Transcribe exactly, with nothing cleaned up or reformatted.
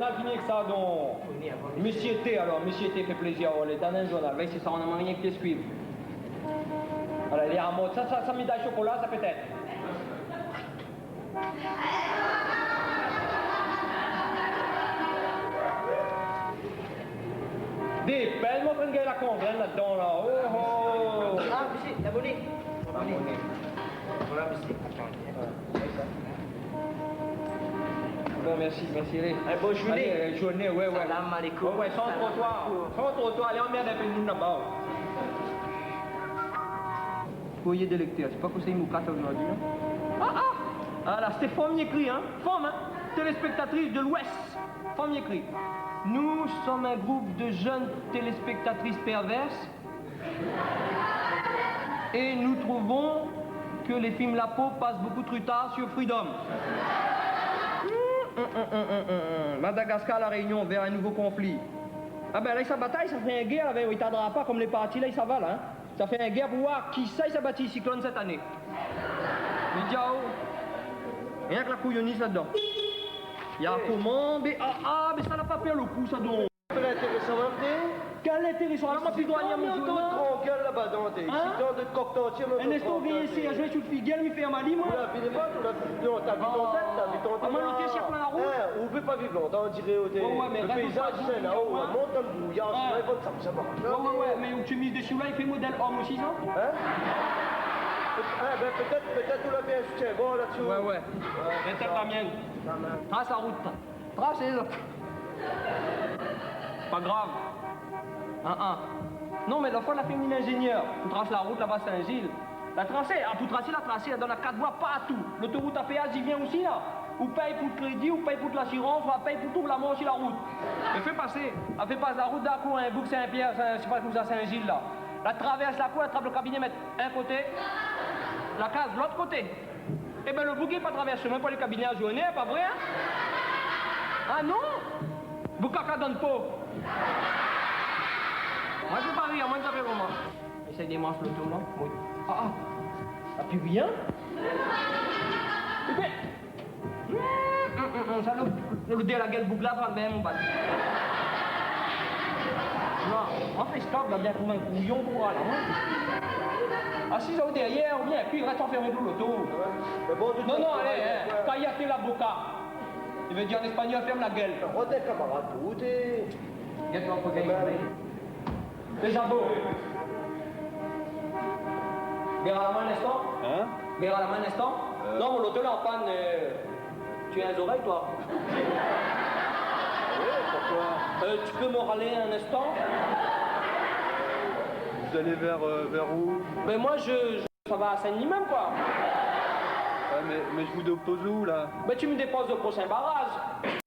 La fini èk sa, donk. Mésyé T, alor, Mésyé T fé plézir, alé, dan in zournal. Mé sé sa, nou na rienk pi suiv. Alé, lé amor. Sa, sa, sa, méday shokola, sa, pétèt. Dé pèl, mon frèr, gingn la kongrèn ladan, la. Oh, oh. Ah, mésyé, laboné. Laboné. Voilà, mésyé. Bon, mèrsi, mèrsi, alé. Alé, bonn zourné. Alé, euh, zourné, ouais, ouais. Salam alaikum. Ouais, ouais, san trotoir. Salam alaikum. San trotoir, alé, anmèrd in pé nou laba. Kourié dé lèktèr, sé pa kosa i moukat zordi, in ? Ah, ah ! Ah la, sé fanm i ékri, in ? Fanm, in ? Téléspèktatris de l'Ouest. Fanm i ékri : « Nous sommes un groupe de jeunes téléspectatrices perverses et nous trouvons que les films Lapo passent beaucoup trop tard sur Freedom. » Hum, hum, hum. Madagascar, La Réunion, vers un nouveau conflit. Ah bin la, i sa batay, sa fé in guèr avèk, i tardra pa, konm lé parti la, i sava la, in. Sa fé in guèr pou oir kisa i sa bati siklone sèt ané. Mé diaw, rienk la kouyonis ladan. Ya koman, bé, ah, ah, bé sa la pa pèr lo kou, sa, donk. Lé intérésan, in pé. Kèl intérésan ? Alor, moin, pi droit, mi antann ton gran gèl laba, dan té... In ? Siklone de kok tantié, mé... In instan, gingn ésèy zoué sou figir, mi fé mal, moin. Ou la vi lé mort, ou la vi... Non, ta vi ton tèt, ta vi ton tèt. Ah, moin, lo tèt, sé la rout. In, ou pé pa viv lontan, on diré, o té... Ouais, ouais, mé lo péizaz, sé la, o, ouais, mont dan lo brouyar, ouais, sinon i fo sa, sa va. Ouais, ouais, ouais, mé ou té miz dési la, i fé modèl om osi, sa ? In ? In, bin, pétèt, pétèt ou la bien soutien-gorz la-dsi. Ouais, ouais. Pétèt la mienne. Tras la rout. Trasé, la. Pa grav. In, in. Non, mé la foi, la fé in ingénièr pou tras la rout laba Sin-Zil. La trasé, ah, pou trasé, la trasé, la done kat voi partou. Lotorout a péaz i vien osi, la. Ou pèy pou krédi, ou pèy pou lasirans, ou pèy pou tout la mor si la rout. Mé fé pasé, la fé pas la rout, dakour, in bouk Sin-Pièr, Sin-, sé pa kosa, Sin-Zil, la. La travèrs la kour, la trap lo kabiné, mèt in koté, la kaz lot koté. Ébin, lo boug i pa travèrs shomin pou alé kabiné azourné, pa vré, in ? Ah non ? Boug kaka dan po. Moin, sé pa rir, moin, sa fé koman ? Éséy démansh loto, non ? Oui. Ah, ah. Ah, pi rien ? Ébin, hum, hum, hum, sa, lo, lo dèyèr la gèl boug la, pran mèm, bat. Non, moin fé stop la, bien trouv in kouyon pou oir la, moin. Asiz aou dèrièr, oubien, épi rès anfèrmé dan loto. Mé bon, non, non, alé, in, cállate la boca. I vé dir an éspagnol, fèrm la gèl. Rod in kamarad pou ou, té. Gèt mon koté. Lé zabo. Mèt la min in instan. In ? Mèt la min in instan. Euh. Non, mon loto lé an pann, euh, Tu as une oreille, toi ? Oui, pourquoi ? Euh, tu peux me râler un instant ? Vous allez vers, euh, vers où ? Ben moi, je, je, ça va à Saint-Denis même, quoi. Ouais, mais, mais je vous dépose où, là ? Ben, tu me déposes au prochain barrage.